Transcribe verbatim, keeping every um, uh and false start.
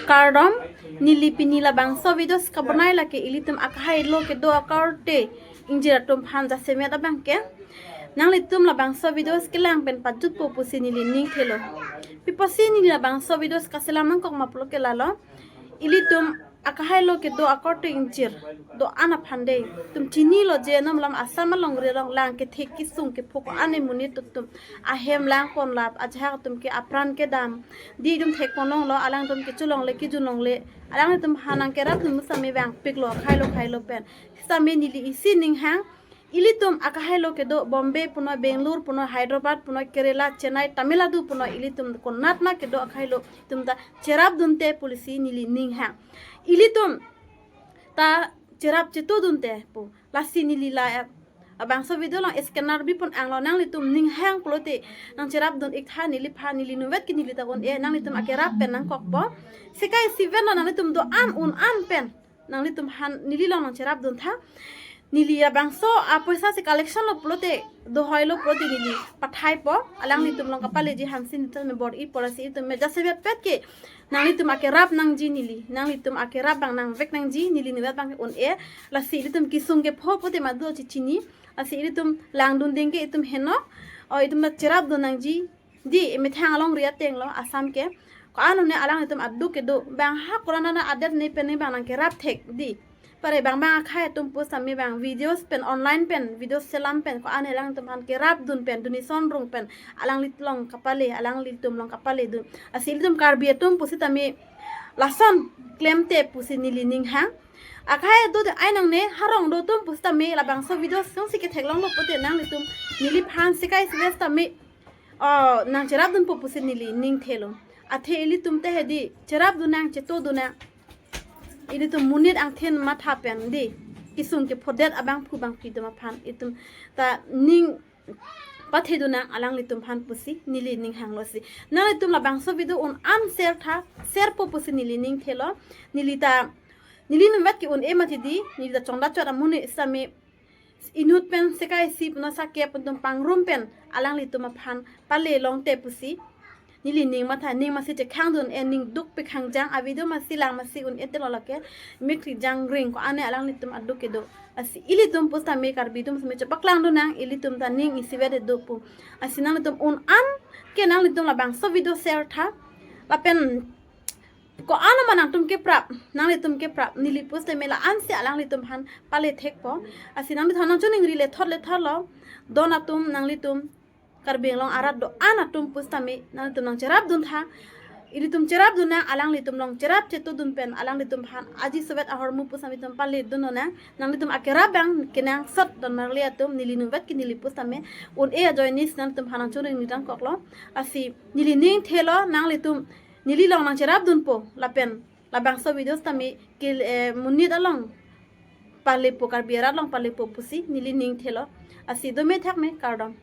Kardom, neli pini labangso videos kabonai lake ilitum akahai lo kedo akorte ingjir atum aphan jasemet abang ke. Nanglitum labangso videos kelang pen pajutpo pusi neli ning thelo. Pi apotsi neli labangso videos kaselam nangkok ma pulo ke lalo, ilitum akahai lo kedo akorte ingjir do-an aphan dei. Itum chinilo je non malom Assam alongri along lang kethek kesung kepho ko-an amonit atum ahem lang ponlap, ajahak atum ke apran kedam. Dei itum thek ponlonglo, alangtum kecholongle kejunlongle. Alanglitum aphan nangkerapdun pusitame vangpiklo, akahai lo akahai lo pen. Sitame neli isi ning hang, ilitum akahai lo kedo Bombay punoi, Bangalore punoi, Hyderabad punoi, Kerala, Chennai, Tamil Nadu punoi, ilitum konatna kedo akahai lo itum ta cherapdunte pusi neli ning hang. Ilitum ta cherap chetodunte pu. Lasi neli la, eh, labangso video along scanner bi pon anglo, nanglitum ning hang pulote nangcherapdun ik tha neliphan, neli nuvet ke neli ta un-e, nanglitum akerap pen nangkokpo. Sekai isivet lo nanglitum do-an un-an pen nanglitum aphan neli along nangcherapdun tha. Neli labangso apoisa si collection lo pulote, dohoi lo pulote neli pathaipo. Alanglitum along kapaleji aphansi nelitum me bor-ipo, lasi itum me jasemet pet ke nanglitum akerap nangji neli, nanglitum akerap abang nangvek nangji, neli nuvet abang un-e. Lasi ilitum kesung kepho pulote madu chichini. Lasi ilitum langdun ding ke itum heno. O itum ta cherapdun nangji. Dei, emethang alongri ateng lo Assam ke. Ko-an un-e alanglitum aduk kedo, bang ha korana na adet ne pen ne bang nangkerap thek dei. Pare bang bang akhai atum pusitame bang videos pen, online pen, videos selam pen, ko-an un-e alanglitum aphan kerapdun pen, donation rung pen, alangli along kapale, alanglitum along kapaledun. Lasi ilitum Karbi atum pusitame lason klemte pusi neli ning hang. Akhai do de ai nangne harong do atum pusitame labangso videos jongsi ketheklonglo pulote nanglitum neliphan sekai isivet tame, o, nangcherapdunpo pusi neli ning thelo. Athe ilitum te hedi cherapdun nang, chetodun nang. Ilitum monit angthin matha pen dei, kesung kephodet abangphu bangphi atum aphan itum ta ning pathedun nang alanglitum aphan pusi neli ning hanglo si. Nanglitum labangso video un-an share tha, sharepo pusi neli ning thelo. Neli ta, neli nuvet ke un-e mati dei, neli ta chongdat chot amonit sitame inut pen sekai isi punoi sakep atum pangrum pen alanglitum aphan palelongte pusi neli ning matha, ning masi chekhangdun, eh, ning dukpik hangjang, a video masi lang masi un-e telo lake, mikri jangring ko-an un-e alanglitum aduk kedo. Lasi ilitum pusitame Karbi atum sitame chepaklangdun nang, ilitum ta ning isivet do pu. Lasi nanglitum un-an ke nanglitum labangso video share tha. Lapen ko-an ma nangtum keprap, nanglitum keprap, neli pusitame la-ansi alanglitum aphan pale thekpo. Lasi nanglitum nangchoningri lethot lethotlo, don atum nanglitum Karbi Anglong arat do-an atum pusitame nanglitum nangcherapdun tha. Ilitum cherapdun nang, alanglitum along cherap chetodun pen alanglitum aphan aji sovet ahormu pusitame itum paledun nang. Nanglitum akerap abang kenangsot don marli atum, neli nuvet ke neli pusitame un-e ajoine si nanglitum aphan nangchoningri nangkoklo. Lasi neli ning thelo nanglitum neli along nangcherapdunpo lapen labangso videos tame ke, eh, monit along palepo, Karbi arat along palepo pusi neli ning thelo. Lasi dome thakme, kardom.